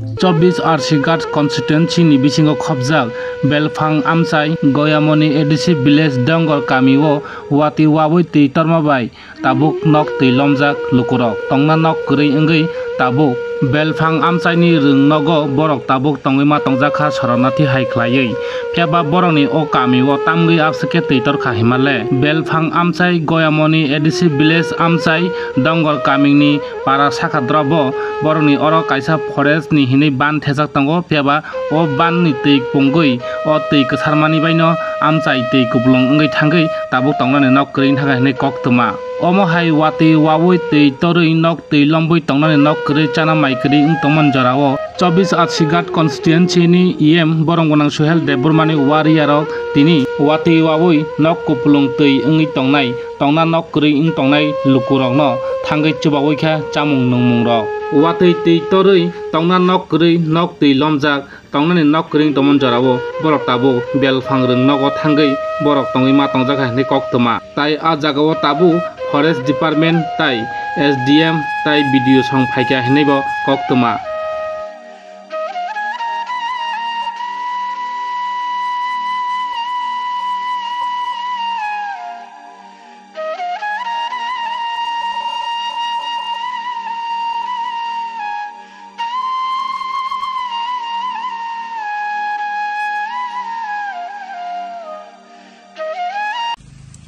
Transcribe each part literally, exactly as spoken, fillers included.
Chobbish R C Ghat constituency ni bisingo khopjak Belphang Amchai Goyamoni A D C village Dongor kamio watwi wawi twi torma bai tabuk nok twi lomjak lukurok tongna nok kwrwi wngwi tabuk Belphang Amchaini rwng nogo borok tabuk tongwi ma tongjak kha soromnathi hai khlaiwi. Phiya ba borokni o kamio tamgwi abswk khe twi torkha himale. Belphang Amchai Goyamoni A D C village Amchai Dongor kamini para sakha drobo borokni oro kaisa forest ni hinwi ban thejak tongo, phiya ba o ban ni twi pungwi o twi kwsarmani baino Amchai twi kupulung wngwi thangwi tabuk tongnani nok kwrwi thangkha hinwi koktwma. Omo hai watwi wawi twi torwi nok twi lombwi tongnani nok kwrwi chana mai kwrwi wng tongmani jorao Chobbish R C Ghat constituency ni E M borong gwnang Suhel Debbarma ni warrior rok tini watwi wawi nok kupulung twi wngwi tongnai, tongna nok kwrwi wng tongnai lukurokno thangwi chubawi kha chamung nungmungrok. Watwi twi torwi tongna nok kwrwi nok twi lomjak tongnani nok kwrwi tongmani jorao borok tabuk Belphang rwng nogo thangwi borok tongwi ma tongjak hai hinwi koktwma. Tai a jagao tabuk forest department tai S D M tai B D O song phaikha hinwi bo koktwma.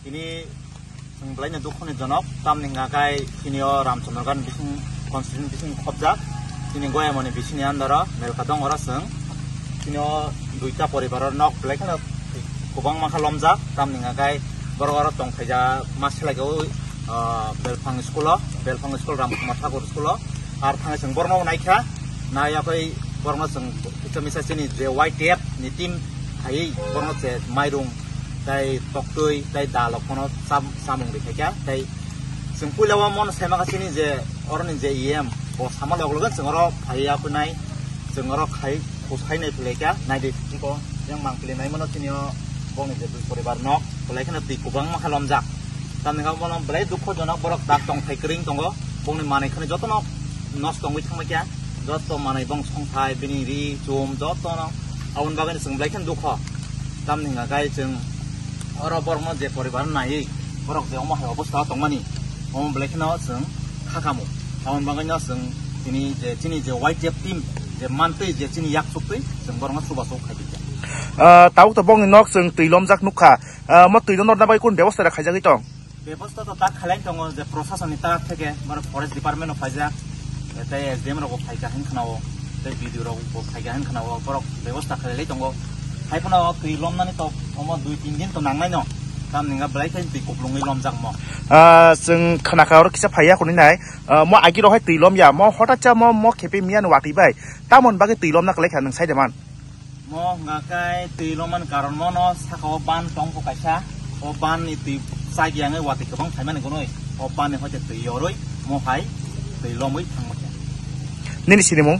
Ini chwng belai no dukhu ni jonok, tamni hwnka khe chini o Ramchandra Ghat bising constituency bising khobjak, chini Goyamoni bisini andaro Melka dong oro chwng. Chini o duita poribar o nok belai kheno kwbangma khe lomjak, tamni hwnka khe borok oro tong khaija ma selai khe o, ah, Belphang school o, Belphang school Ramkumar Thakur school o. Ar thangwi chwng borno naikha, naiya khe borno chwng kisa misa chini je Y T F ni team phaiwi borno je mairung tai toktwi tai dal rok phano cham-, chamung rikhaikha. Tai chwng puila o mono saimakha chini je oroni je E M bo sama log logo chwng oro phaiya khe nai chwng oro khai khosai nai phailaikha, naidi tiko yang mangpili naimano chini o bongni je dui poribar nok belai kheno twi kwbangma khe lomjak. Tamni hwnka bono belai dukho jonok, borok dak tongthai kwrwi tongo, bongni manwi kheno jotono nosto wngwi thangbaikha, joto manwi bong songthai bini ri chum jotono. Aboni bagwi chwng belai kheno dukho. Tamni hwnka khe chwng oro borokno je poribar naiwi borok je omo hai obostha o tongmani, omo belai kheno chwng khakamo. Aboni bagwino chwng tini je chini je Y T F team je mantwi je chini yak chuktwi chwng borokno chubachu khaidi. Ah, tabuk to bongni nok chwng twi lomjak nukha. Ah, mo twi lomna bagwi kun bebosta da khaijagwi tong? Bebosta to tak khalai tongo je proshasonni tak theke, mane forest department o phaijak, tei S D M rok bo phaikha hin khnao, tei B D O rok bo phaikha hin khnao, borok bebosta khalai lai tongo. Hai phano twi lomnani to omo dui tin din to nangnai no, tamni hwnka belai khe twi kuplungwi lomjak mo. Ah, chwng khnakha oro kisa phaiya khwnwi nai, ah, mo agi rok hai twi lomya, mo hotat cha mo, mo khepe miya ni watwi bai, tamoni bagwi twi lomna kwlai kha nwng sai de man? Mo hwnka khe twi lomani karon mo no saka o ban tong kho kaisa, o ban ni twi chak yangwi watwi kwbang phaimani gunwi, o ban ni hoite twi yorwi mo hai twi lomwi thangma khe. Nini sinimung?